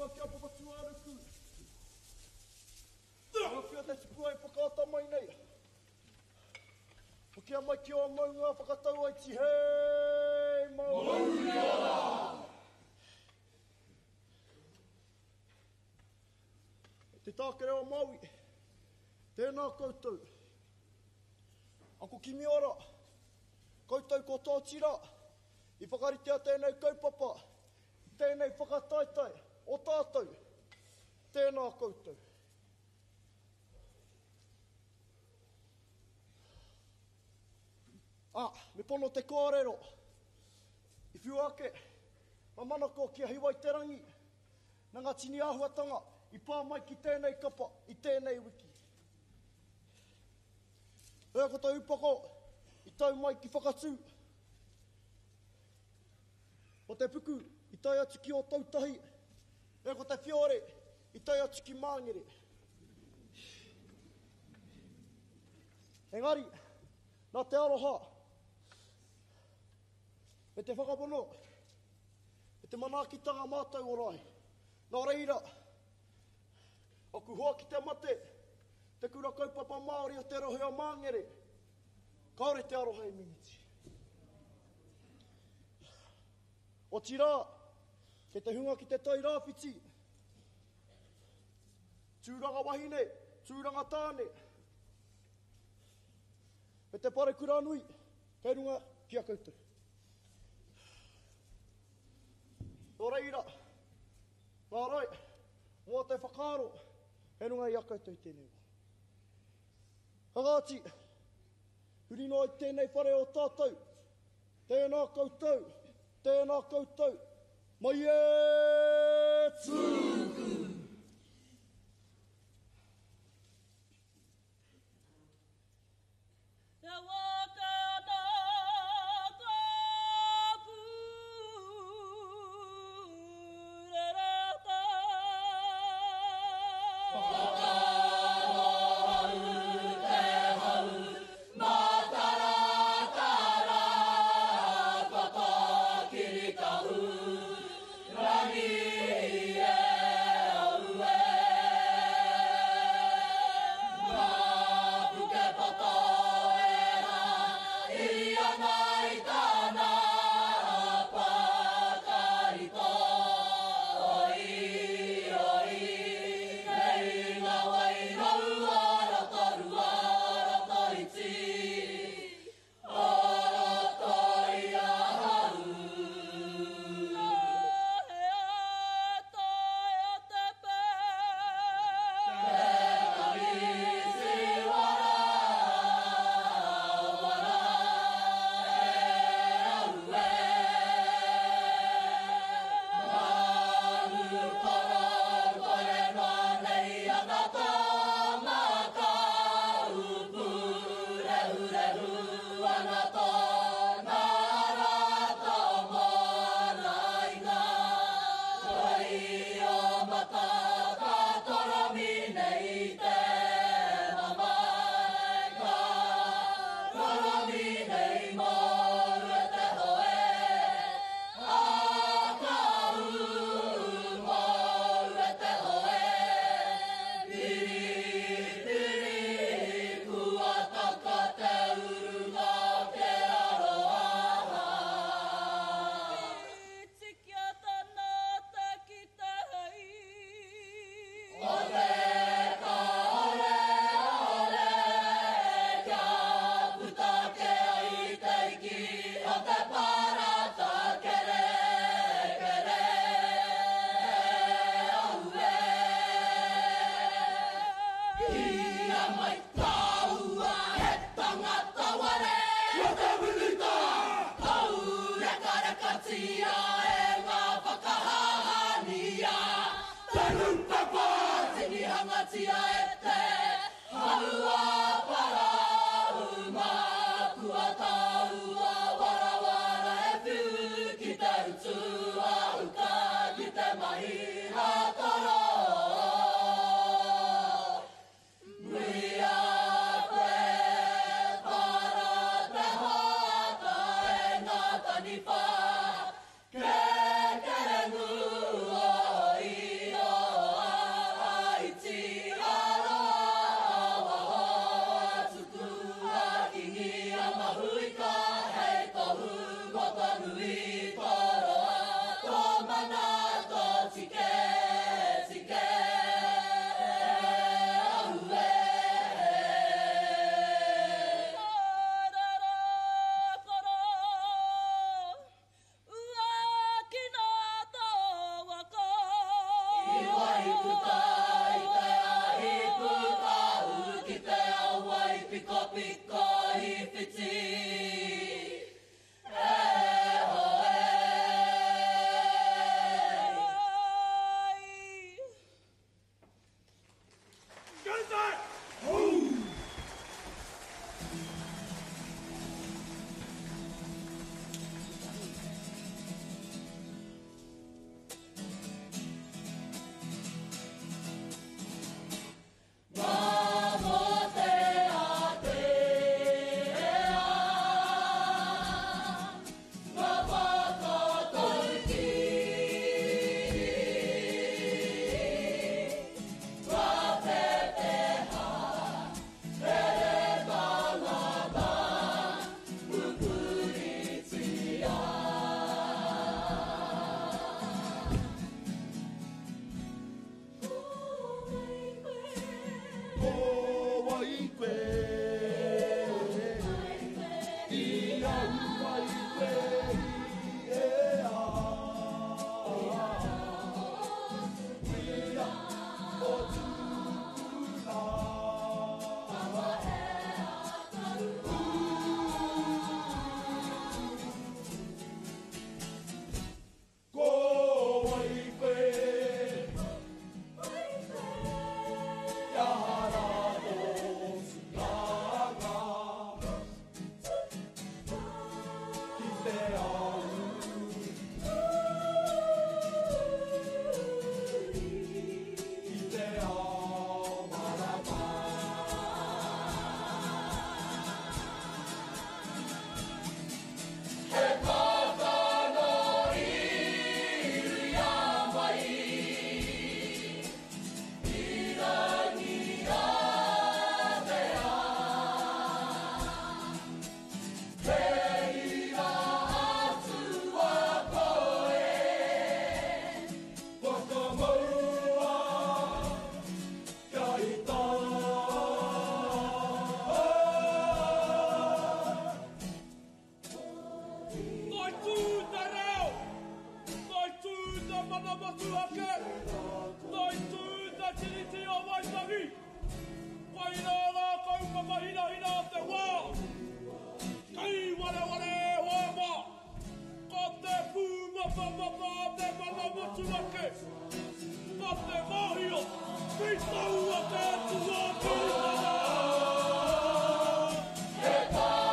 runga ki a Papatūānuku. Āwhia te tupua e whakaata mai nei. Hokia mai ki ō maunga whakatau ai tihei mauri ora! E te tākere o Māui, tēnā koutou. Ako Kimiora, koutou ko tō tira, i whakaritea tēnei kaupapa, tēnei whakataetae o tātou. Tēnā koutou. Ā, me pono te kōrero. I whiua ake ngā manako ki a Hiwaiterangi, nā ngā tini āhuatanga i pā mai ki tēnei kapa i tēnei wiki. E ko te upoko i tau mai ki Whakatū. Ko te puku i tae atu ki Ōtautahi. E ko te whiore i tae atu ki Māngere. Engari, nā te aroha me te whakapono me te manaakitanga mātou ora ai. Nā reira, aku hoa ki te mate, te kura kaupapa Māori o te rohe o Māngere, kāore te aroha i mimiti. Otirā, kei te hunga ki te tai rāwhiti, tūranga wahine, tūranga tāne, me te parekura nui kei runga ki a koutou. Nō reira, ngā rae, mō te whakaaro kei runga i a koutou i tēnei wā. Ka kāti, huri noa i tēnei whare o tātou, tēnā koutou, tēnā koutou, mai e tūku! Te waka ana ka pūrereta. Whakanohau te hau mātaratara Whakakiri kahu rangi e aue Ngā puke poto e rā iri ana i tana whakarito Oi, oi, nei ngā wai raua Rotorua, Rotoiti O roto i ahau. Ka hea taea te pē. Te tawhiti wara, wara, e aue. Manu koror kore noa nei ana tō makau Pūrehurehu ana tōna ara tō moana i ngā toi o mata ka toromi nei te mamae ka roromi nei mōu e te hoe a ka ū mōu e te hoe Piripiri kua taka te urunga ke raro aha. Whitikia tana te ki te hei. O te kāoreore kia puta ke ai te iki o te parata kerekere aue. Kīia mai tāua he tangata ware. Ko te minita! Taurekarekatia e ngā whakahahania. Te Rūpepa! Tinihangatia e te Hauāparauma kua tāua warawara e whiu ki te utu ā-huka ki te mahi hātoro. Muia! pikapika i whiti. E hoa e. Ko wai koe? I au mai koe i ea. Huia o tupuna. Ko wai koe? Kia hara tō tūranga. Ki te ao. Ki te ao marama. Whakamaua kia i tā. Toi tū te reo! Toi tū te mana motuhake! Toi tū te Tiriti o Waitangi! Koirā ngā kaupapa hinahina o te wā! Kei wareware e hoa mā! Ko te pūmapamapa o te mana motuhake! Ko te mōhio ki taua te atua Piritana!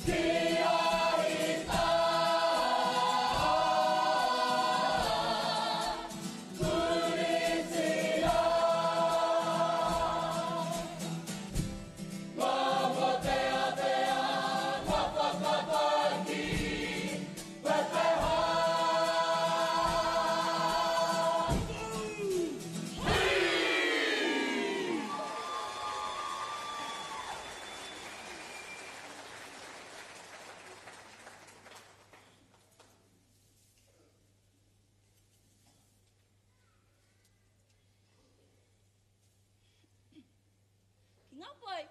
Ki ngā pai.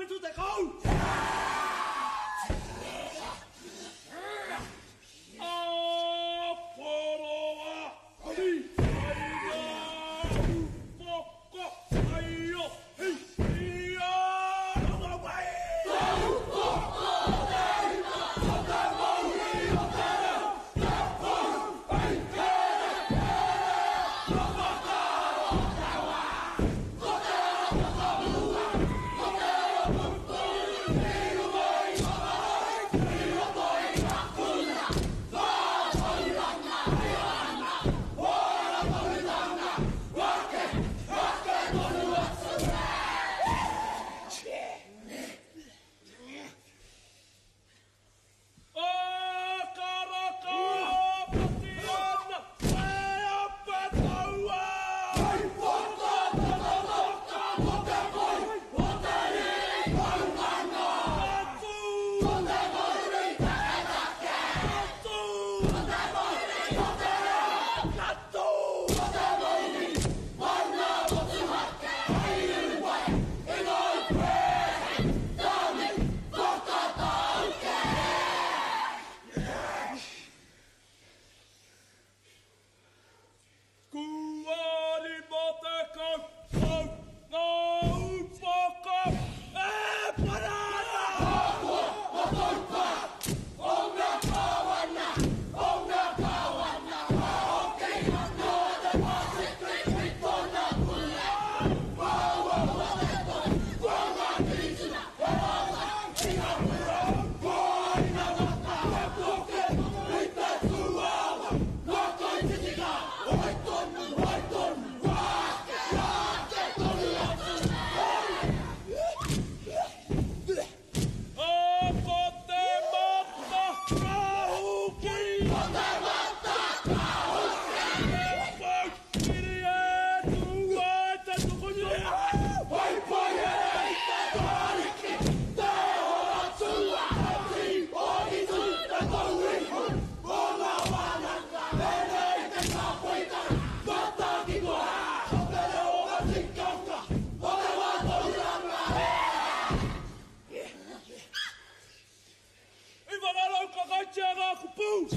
70! Boost!